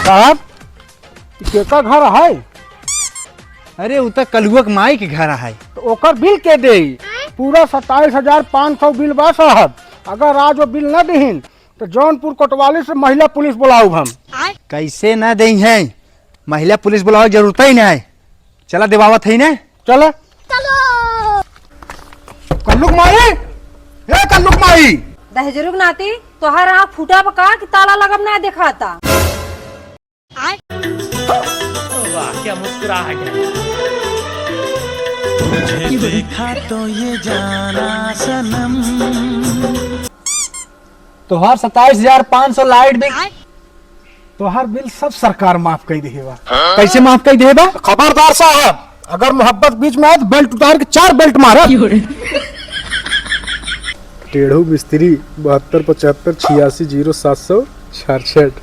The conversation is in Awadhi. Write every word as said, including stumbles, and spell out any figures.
साहब, ई केकर घर है? अरे, उ त कलुआ के माई के घर है। तो ओकर बिल के देई? पूरा सत्ताईस हजार पाँच सौ बिल बा साहब। अगर आज वो बिल न दिहिन, तो जौनपुर कोतवाली से महिला पुलिस बुलाउब हम। कैसे न देई है? महिला पुलिस बुलावे के जरूरत ही न है। चला, देवावत है न। चला। कल्लुक माई, ए कल्लुक माई। दहिजरू के नाती, तोहार आँख फूटा बा का कि ताला लगब ना देखाता? वाह, क्या मुस्कुराहट है। तुझे देखा तो ये जाना सनम। तोहार सत्ताईस हजार पाँच सौ लाइट बिल, तोहार बिल सब सरकार माफ कई देहे बा। कैसे माफ कई देहे बा? खबरदार साहब, अगर मोहब्बत बीच में आए तो बेल्ट उतार के चार बेल्ट मारब। टेढ़ू मिस्त्री, बहत्तर पचहत्तर छियासी जीरो सात सौ छियासठ।